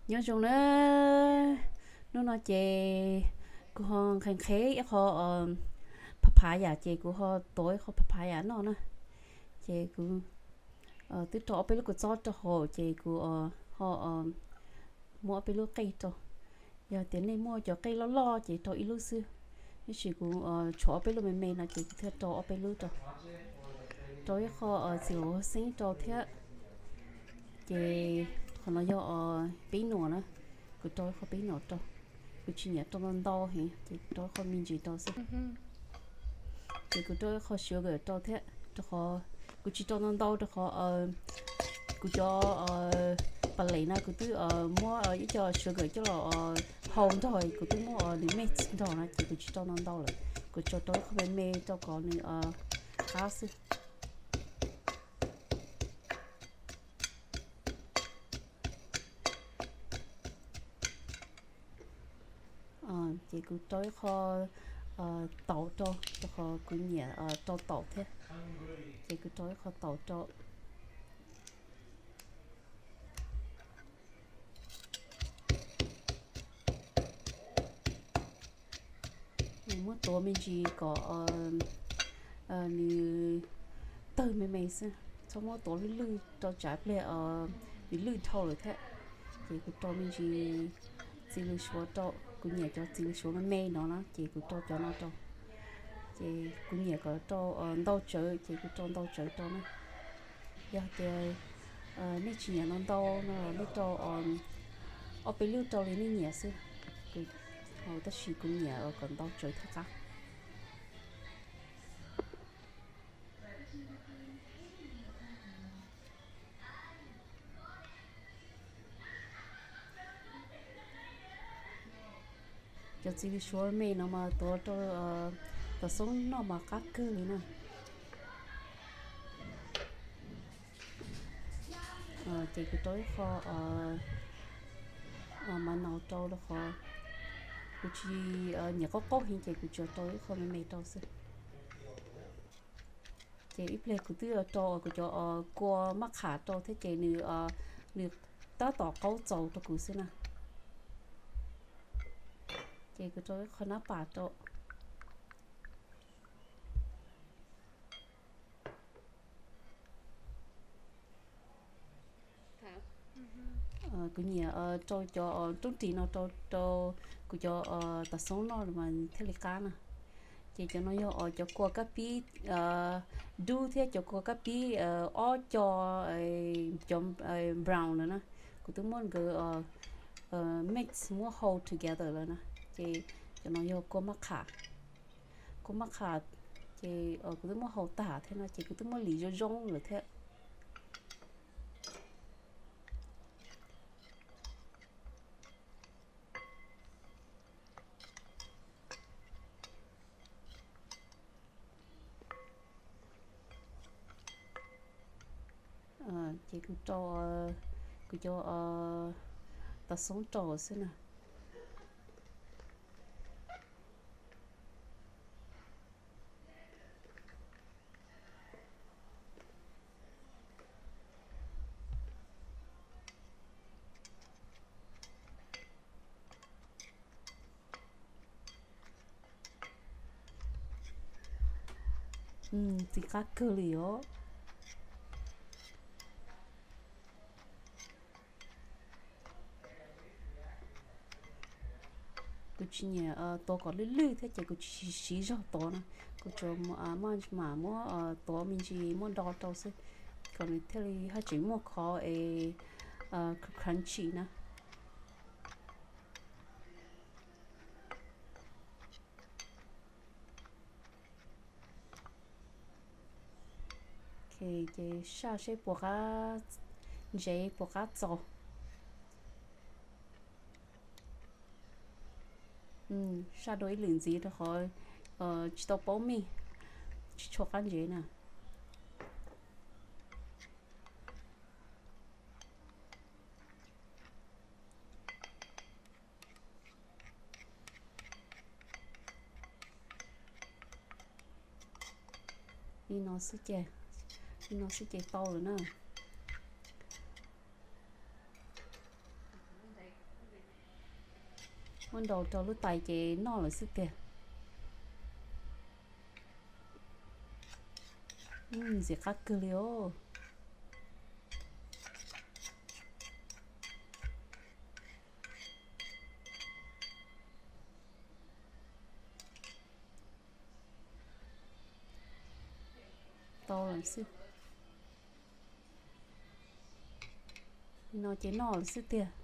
Nyob zoo na, hnub no ces kuv ho nqhis nqhis ib qho phav phav yam ces kuv ho tuav ib qho phav phav yam noj na. Ces kuv twb rau ob peb lub kua txob rau hauv ces kuv ho muab ob peb lub qej rau. Yog tias nej muaj cov qej loj loj ces rau ib lub xwb, tab sis kuv tshuav ob peb lub me me no ces kuv thiaj rau ob peb lub rau. Rau ib qho txiv huab xeeb rau thiab. Ces qhov no yog peb nuam na, kuv rau ib qho peb nuam rau. Kuv tsis nyiam rau ntau ntau heev ces kuv rau ib qho me ntsis rau xwb. Ces kuv rau ib qho sugar rau thiab, rau qhov kuv tsis rau ntau ntau rau qhov kuv cov palees na kuv twb muab ib co sugar coj los hau nrog, kuv twb muab nws mix nrog na ces kuv tsis rau ntau ntau lawm, kuv tsuas rau ib qho me me rau kom nws qab xwb. Ces kuv rau ib qho taum rau, rau qhov kuv nyiam rau taum thiab. Ces kuv rau ib qho taum rau. Muab tuav me ntsis kom nws tawg me me xwb, txhob muab tuav lwj lwj rau tsam pliag nws lwj dhau lawm thiab. Ces kuv rau me ntsis txiv lws suav rau, kuv nyiam cov txiv lws suav me me no na ces kuv rau cov no rau. Ces kuv nyiam kom rau ntau tsawv ces kuv rau ntau tsawv rau na. Yog tias nej tsis nyiam ntau ntau no nej rau ob peb lub rau li nej nyiam xwb, tab sis kuv nyiam kom ntau tsawv thiaj qab. Cov txiv lws suav me no mas tuav rau tav xoob noj mas qab kawg li na. Ces kuv rau ib qho mas no rau rau qhov kuv tsis nyiam qaub qaub heev ces kuv tsuas rau ib qho me me rau xwb. Ces ib pliag kuv twb rau kuv cov kua mab qham rau thiab ces nws, nws tab tom qaub txaus rau kuv xwb na. Ces kuv rau ib qho nab pas rau. Kuv nyiam rau cov roob ris no rau, rau kuv cov tav xoob noj mas thiaj li qab na. Ces cov no yog cov kua kab pib dub thiab cov kua kab pib ob co, cov brown no na. Kuv twb muab nkawd mix muab hau together lawm na. Ces cov no yog kua mab qham, kua mab qham. Ces kuv twb muab hau tag thiab no ces kuv twb muab lim zoo zoo lawm thiab. Ces kuv rau kuv cov tav xoob rau xwb na. Txiv qab kawg li os. Kuv tsis nyiam tuav kom lwj lwj thiab ces kuv tsis siv zog tuav na. Kuv tsuas maj mam muab tuav me ntsis muab do rau xwb, kom nws thiaj li haj tseem muaj qhov es crunchy na. Ces saj seb puas qab ntsev puas qab txaus. Saj dua ib lwm ntxiv rau qhov tsis tau paub mij, tsis tshua qab ntsev na. Li no xwb ces, li no xwb ces tau lawm na. Muab ntaus rau lub tais ces noj lawm xwb tiag. Ntxim qab kawg li os. Tau lawm xwb. No ces noj lawm xwb tiag.